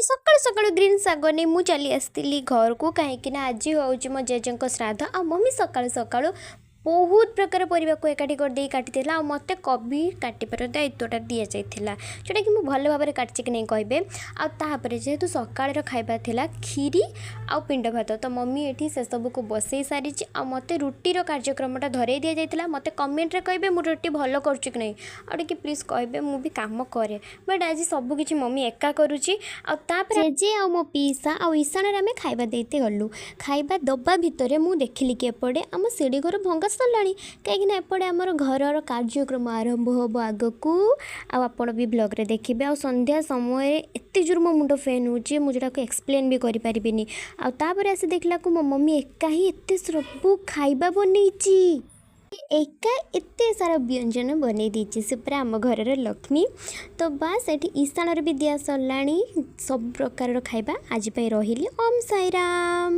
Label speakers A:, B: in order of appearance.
A: ସକାଳୁ ସକାଳୁ ଗ୍ରୀନ୍ ଶାଗ ନେଇ ମୁଁ ଚାଲି ଆସିଥିଲି ଘରକୁ, କାହିଁକିନା ଆଜି ହେଉଛି ମୋ ଜେଜେଙ୍କ ଶ୍ରାଦ୍ଧ। ଆଉ ମମ୍ମି ସକାଳୁ ସକାଳୁ ବହୁତ ପ୍ରକାର ପରିବାକୁ ଏକାଠି କରିଦେଇ କାଟିଥିଲା ଆଉ ମୋତେ କୋବି କାଟିବାର ଦାୟିତ୍ୱଟା ଦିଆଯାଇଥିଲା, ଯେଉଁଟାକି ମୁଁ ଭଲ ଭାବରେ କାଟିଛି କି ନାହିଁ କହିବେ। ଆଉ ତାପରେ ଯେହେତୁ ସକାଳର ଖାଇବା ଥିଲା କ୍ଷୀରି ଆଉ ପିଣ୍ଡ ଭାତ, ତ ମମ୍ମି ଏଠି ସେସବୁକୁ ବସେଇ ସାରିଛି ଆଉ ମୋତେ ରୁଟିର କାର୍ଯ୍ୟକ୍ରମଟା ଧରେଇ ଦିଆଯାଇଥିଲା। ମୋତେ କମେଣ୍ଟରେ କହିବେ ମୁଁ ରୁଟି ଭଲ କରୁଛି କି ନାହିଁ, ଆଉ ଟିକେ ପ୍ଲିଜ୍ କହିବେ। ମୁଁ ବି କାମ କରେ, ବଟ୍ ଆଜି ସବୁକିଛି ମମ୍ମି ଏକା କରୁଛି। ଆଉ ତାପରେ ଜେଜେ ଆଉ ମୋ ପିଇସା ଆଉ ଇଶାଣରେ ଆମେ ଖାଇବା ଦେଇତେ ଗଲୁ। ଖାଇବା ଦେବା ଭିତରେ ମୁଁ ଦେଖିଲି କି ଏପଟେ ଆମ ସିଡ଼ି ଘର ଭଙ୍ଗା ସରିଲାଣି, କାହିଁକିନା ଏପଟେ ଆମର ଘରର କାର୍ଯ୍ୟକ୍ରମ ଆରମ୍ଭ ହେବ ଆଗକୁ, ଆଉ ଆପଣ ବି ବ୍ଲଗ୍ରେ ଦେଖିବେ। ଆଉ ସନ୍ଧ୍ୟା ସମୟରେ ଏତେ ଜୋର ମୋ ମୁଣ୍ଡ ପେନ୍ ହେଉଛି, ମୁଁ ଯେଉଁଟାକୁ ଏକ୍ସପ୍ଲେନ୍ ବି କରିପାରିବିନି। ଆଉ ତାପରେ ଆସି ଦେଖିଲାକୁ ମୋ ମମ୍ମି ଏକା ହିଁ ଏତେ ସବୁ ଖାଇବା ବନେଇଛି, ଏକା ଏତେ ସାରା ବ୍ୟଞ୍ଜନ ବନେଇ ଦେଇଛି। ସେ ପୁରା ଆମ ଘରର ଲକ୍ଷ୍ମୀ। ତ ବାସ୍, ଏଠି ଇଶାଣରେ ବି ଦିଆ ସରିଲାଣି ସବୁ ପ୍ରକାରର ଖାଇବା। ଆଜି ପାଇଁ ରହିଲି, ଓମ୍ ସାଇରାମ।